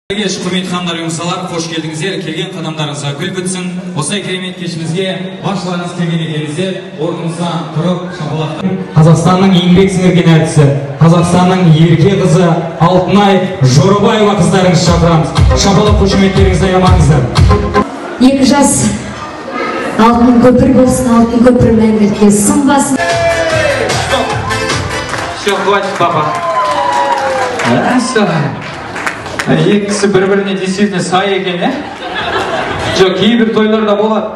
Кеш, құрметті ханымдар мен мырзалар, қош келдіңіздер. Келген қадамдарыңызға гүл бітсін. Осындай керемет кешімізге баршаларыңыз келген екеніңіздер, орныңыздан тұрып шапалақтап. Қазақстанның еңбек сіңірген әртісі, Қазақстанның ерке қызы Алтынай Жорабаева қыздарыңызды шақырамыз. Шапалақ қошеметтеріңізді аямаңыздар. Екі жас алтын көпір болсын, алтын көпір мәңгілікке сынбасын. Стоп. Все, хватит, папа. Все. Екі кісі бір-біріне действительно сай екен, е? Жоқ, кейбір тойларда болады.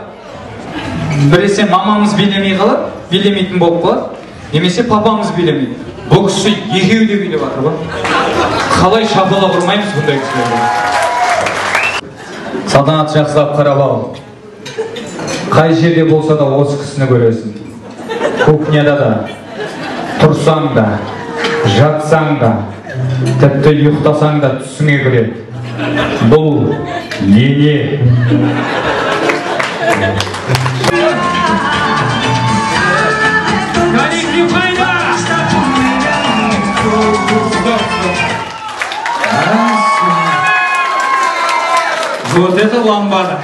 Біресе мамамыз билемей қалады, билемейтін болып қалады, немесе папамыз билемейді. Бұл кісі екеуі де билеп жатыр ғой. Қалай шапалақ ұрмаймыз бұндай кісілерге? Салтанат, жақсылап қарап ал. Қай жерде болса да осы кісіні көресің. Кухняда да, тұрсаң да, жатсаң да, тіпті ұйықтасаң да түсіңе кіреді. Бұл ене. Коллектив қайда? Вот это ламбада.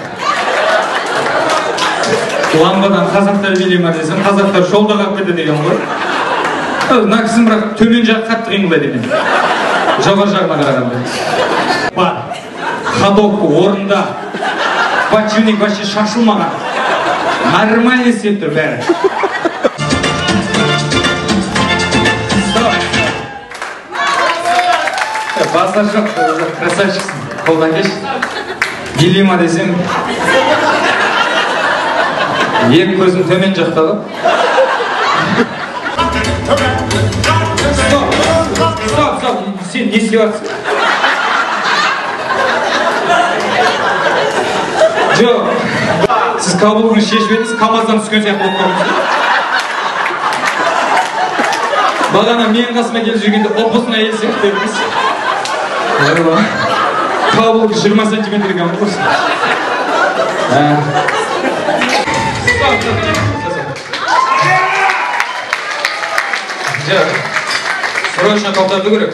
Ламбадан қазақтар билей ма десем, қазақтар жолда қалып кетеді деген ғой. Мына кісінің бірақ төмен жағы қатты қимылдайды екен. Жоғары жағына қарағанда. Бар. Ходок орында. Подшипник вообще шашылмаған. Нормально істеп тұр бәрі. Стоп. Базар жоқ, красавчиксің. Қолдан кеш. Билей ма десем, екі көзім төмен жақта ғой. Стоп, стоп, стоп, сен не істеп жатырсың? Жоқ, сіз каблугын шешіп едіңіз, КамАЗдан түскен сияқты болып қалдыңыз. Бағана менің қасыма келіп жүргенде ұп-ұзын әйел сияқты едіңіз. Каблук 20 сантиметр екен ғой. Жоқ, срочно тоқтату керек.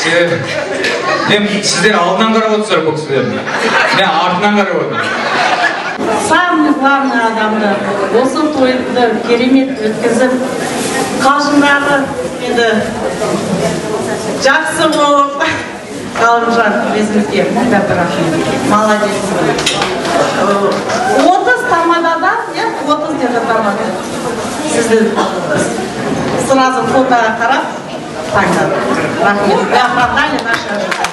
Себебі мен сіздер алдынан қарап отырсыздар бұл кісілерді. Мен артынан қарап отырмын. Самый главный адамды осы тойды керемет өткізіп, қалжыңдары енді жақсы болып, Ғалымжан өзіңізге мың да бір рахмет. Молодец. 30 тамададан, иә, 30 деді тамада. Сізді сразу фотоға қарап таңдадым. Рахмет. Вы оправдали наши ожидания.